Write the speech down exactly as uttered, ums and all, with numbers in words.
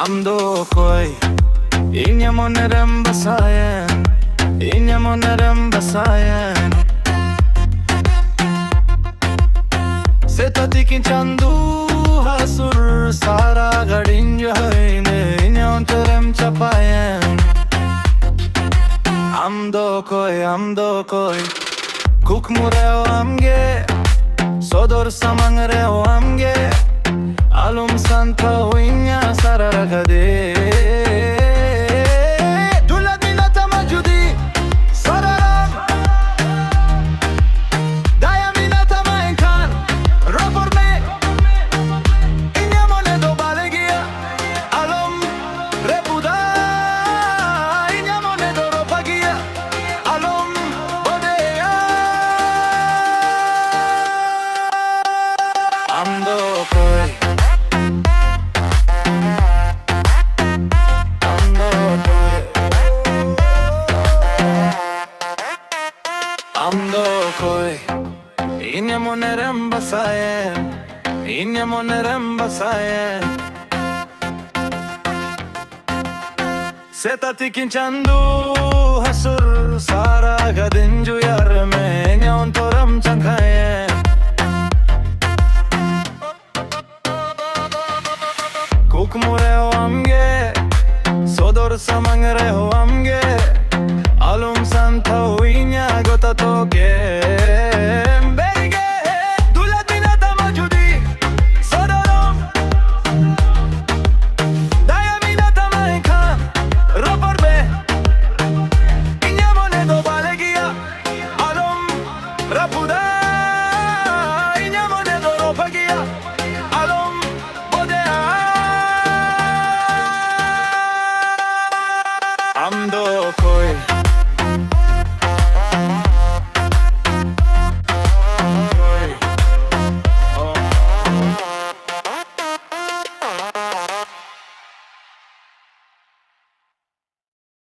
ᱟᱢ ᱫᱚ ᱚᱠᱚᱭ? ᱤᱧᱟᱹᱜ ᱢᱚᱱᱮ ᱨᱮᱢ ᱵᱟᱥᱟᱭᱮᱱ, ᱤᱧᱟᱹᱜ ᱢᱚᱱᱮ ᱨᱮᱢ ᱵᱟᱥᱟᱭᱮᱱ᱾ ᱥᱮᱛᱟᱜ ᱛᱤᱠᱤᱱ ᱪᱟᱸᱫᱚ ᱦᱟᱹᱥᱩᱨ, ᱥᱟᱨᱟ ᱜᱷᱟᱹᱲᱤᱧ ᱡᱚᱦᱚᱭ ᱢᱮ, ᱤᱧᱟᱹᱜ ᱚᱱᱛᱚᱨᱮᱢ ᱪᱟᱯᱟᱭᱮᱱ᱾ ᱟᱢ ᱫᱚ ᱚᱠᱚᱭ, ᱟᱢ ᱫᱚ ᱚᱠᱚᱭ? ᱠᱩᱠᱢᱩ ᱨᱮᱦᱚᱸ ᱟᱢᱜᱮ, ᱥᱚᱫᱚᱨ ᱥᱟᱢᱟᱝ ᱨᱮᱦᱚᱸ ᱟᱢᱜᱮ᱾ ᱟᱞᱚᱢ ᱥᱟᱱᱛᱟᱣ ᱤᱧᱟ ᱥᱟᱨᱟ ᱨᱟᱜᱟᱫᱮ᱾ ᱫᱩᱞᱟᱹᱲ ᱢᱮᱱᱟᱜ ᱛᱟᱢᱟ ᱡᱩᱫᱤ ᱥᱟᱨᱟᱨᱟᱢ, ᱫᱟᱭᱟ ᱢᱮᱱᱟᱜ ᱛᱟᱢᱟ ᱮᱱᱠᱷᱟᱱ ᱨᱚᱯᱚᱲ ᱢᱮ᱾ ᱤᱧᱟᱹᱜ ᱢᱚᱱᱮ ᱫᱚ ᱵᱟᱞᱮ ᱜᱮᱭᱟ, ᱟᱞᱚᱢ ᱨᱟᱹᱯᱩᱫᱟ᱾ ᱤᱧᱟᱹᱜ ᱢᱚᱱᱮ ᱫᱚ ᱨᱚᱯᱷᱟ ᱜᱮᱭᱟ, ᱟᱞᱚᱢ ᱵᱚᱫᱮᱭᱟ᱾ ᱟᱢ ᱫᱚ ᱚᱠᱚᱭ? ᱟᱢ ᱫᱚ ᱚᱠᱚᱭ? ᱟᱢ ᱫᱚ ᱚᱠᱚᱭ? ᱤᱧᱟᱹᱜ ᱢᱚᱱᱮ ᱨᱮᱢ ᱵᱟᱥᱟᱭᱮᱱ, ᱤᱧᱟᱹᱜ ᱢᱚᱱᱮ ᱨᱮᱢ ᱵᱟᱥᱟᱭᱮᱱ᱾ ᱥᱮᱛᱟᱜ ᱛᱤᱠᱤᱱ ᱪᱟᱸᱫᱚ ᱦᱟᱹᱥᱩᱨ, ᱥᱟᱨᱟ ᱜᱷᱟᱹᱲᱤᱧ ᱡᱩᱭᱟᱨ ᱢᱮ, ᱤᱧᱟᱹᱜ ᱚᱱᱛᱚᱨᱮᱢ ᱪᱟᱸᱜᱟᱭᱮᱱ᱾